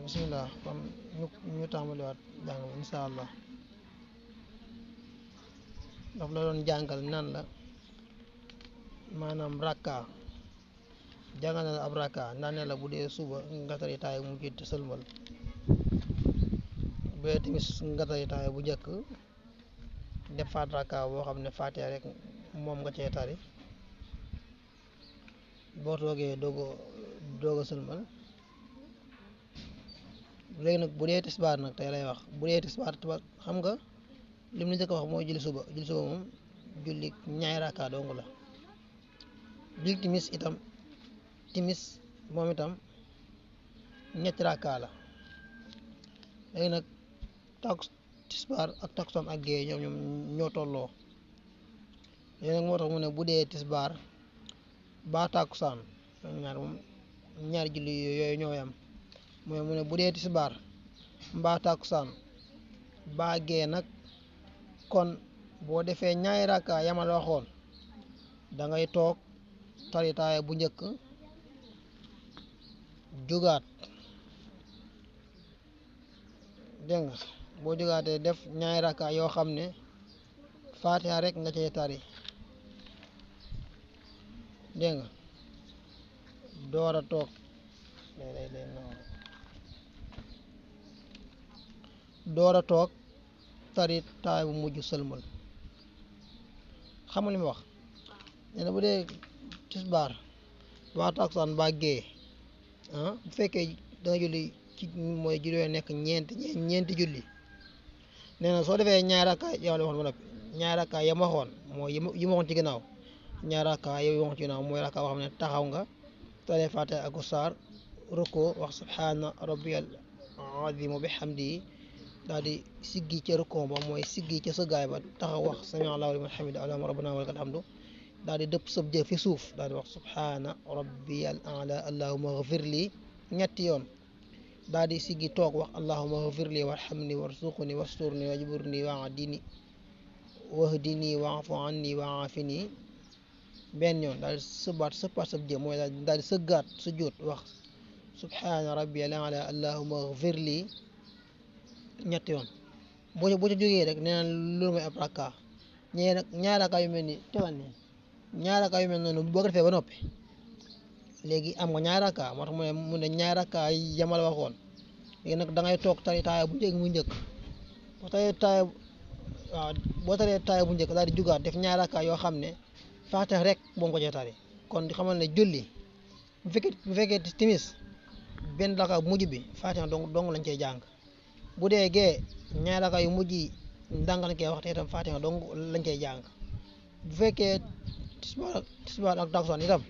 bismillah kon ñu tàmbaliwaat jàng bi insha allah daf la doon jàngal nan la maanaam rakka jàngal na la ab rakka ndaa ne la bu dee suba nga tari taaya mu jiit sëlmal bu dee timis nga tari taaya bu njëkk defaat rakka boo xam ne faatiha rek moom nga cee tari boo toogee doog a sëlmal léegi nag bu dee tisbaar nag tey lay wax bu dee tisbaar xam nga lim la njëkk a wax mooy julli suba moom julli ñaari rakka dong la julli timis moom itam ñetti rakka la léegi nag tisbaar ak takkusaan ak gée ñoom ñoo tolloo léegi nag moo tax mu ne bu dee tisbaar ba takkusaan ñaari julli yooyu ñoo yam mooy mu ne bu dee tisbaar mbaa takkusaan baa gee nag kon boo defee ñaari rakka yamal waxoon da ngay toog tari taaya bu njëkk jugaat dégg nga boo jugaatee def ñaari rakka yoo xam ne faatiha rek nga cay tari dégg nga door a toog tari taay bu mujj sëlmal xam nga li ma wax nee na bu dee tisbaar waa takkusaan ba gee bu fekkee danga julli ci mooy julli yooyu nekk ñeenti julli nee na soo defee ñaari rakka yow la waxoon ba noppi ñaari rakka yam waxoon mooy yi ma waxoon ci ginnaaw ñaari rakka yow yi waxoon ci ginnaaw mooy rakka boo xam ne taxaw nga tari faatiha ak saar rukkoo wax subhaana rabbiyal aziim wa bihamdihi daal di siggi ca rukkoo ba mooy siggi ca sëggaay ba taxaw wax sami allahu liman hamida allahumma rabbana wa lakal hamdu daal di dëpp sëb jë fi suuf daal di wax subhaana rabbiyal a'la allahumma ghfir li ñetti yoon daal di siggi toog wax allahumma ghfir li warhamni warzuqni wasturni wajburni wa'dini wahdini wa'fu anni wa'afini benn yoon daal di sëppaat sëb jë mooy daal di sëggaat sujjóot wax subhaana rabbiyal a'la allahumma ghfir li ñetti yoon boo ca jógee rek nee na loolu mooy ab rakka ñaari rakka yu mel ni tegal ne ñaari rakka yu mel noonu boo ko defee ba noppi léegi am nga ñaari rakka moo tax mu ne ñaari rakka yamal waxoon léegi nag da ngay toog tari taaya bu njëkk boo taree taaya bu njëkk daal di jugaat def ñaari rakka yoo xam ne faatiha rek moom ko cee tari kon di xamal ne julli bu fekkee timis benn rakka bu mujj bi faatiha dong lañ cey jàng bu dee gee ñaari rakka yu mujj yi ndànk lañ koy wax te itam faatiha dong lañ koy jàng bu fekkee tisbaar ak takkusaan itam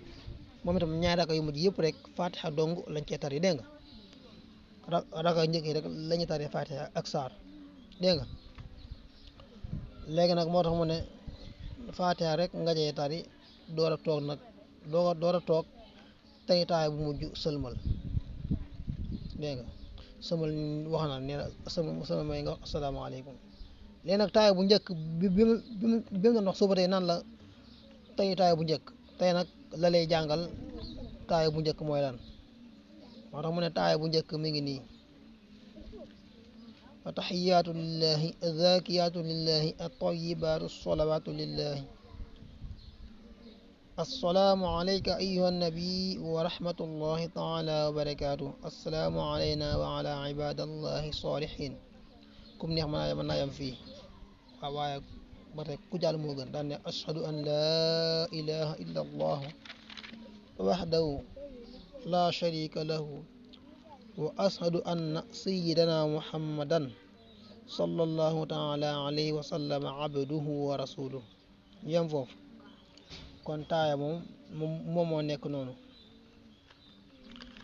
moom itam ñaari rakka yu mujj yëpp rek faatiha dong lañ koy tari dégg nga rakka njëkk yi rek la ñuy tari faatiha ak saar dégg nga léegi nag moo tax mu ne faatiha rek nga cay tari door a toog nag door a toog tey taay bu mujj sëlmal dégg nga sëlmal wax na nee na sama may nga wax asalaamaaleykum léegi nag taay bu njëkk bi mu doon wax suba tey nan la tey taay bu njëkk tey nag la lay jàngal taay bu njëkk mooy lan moo tax mu ne taay bu njëkk mi ngi nii atahiyaatu lillahi azakiyaatu lillahi atayibaatu salawaatu lillahi assalaamu alayka ayyuha nabi wa rahmatullahi taala wa barakaatu assalaamu alayna wa ala ibadallahi salihin comme neex mën naa yam fii waaw waaye ba tey ku jàll moo gën daan ne ashhadu an laa ilaha illa allah wahdahu la sharika lahu wa ashhadu anna sayyidana muhammadan sallallahu taala alayhi wa sallam abduhu wa rasuluhu yam foofu kon taaya moom moo nekk noonu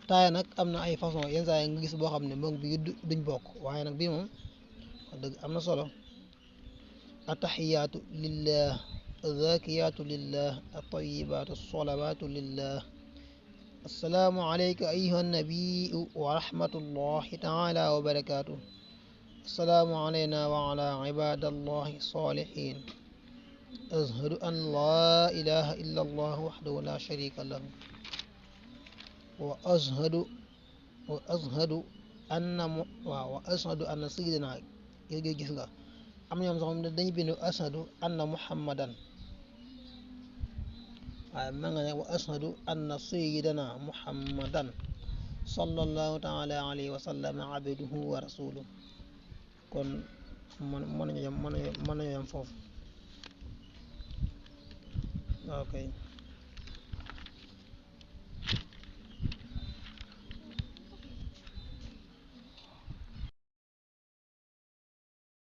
taaya nag am na ay façon yenn saa yi nga gis boo xam ne moom bi duñ bokk waaye nag bii moom wax dëgg am na solo atahiyaatu lillah azakiyaatu lillah atayibaatu salawaatu lillah assalaamu alayka ayyuha nabiyu wa rahmatullahi taala wa barakaatu assalaamu alayna wa ala ibadallahi salihin ashhadu an laa ilaha illa allah wahdahu la sharika lahu wa ashhadu anna mu waaw wa ashadu anna sayyidina gis nga am na ñoom sax moom dañuy bind ashadu anna muhammadan waaye ma nga ne wa ashadu anna sayyidina muhammadan sallallahu taala alayhi wa sallam abduhu wa rasuluhu kon mën nañu yem foofu ok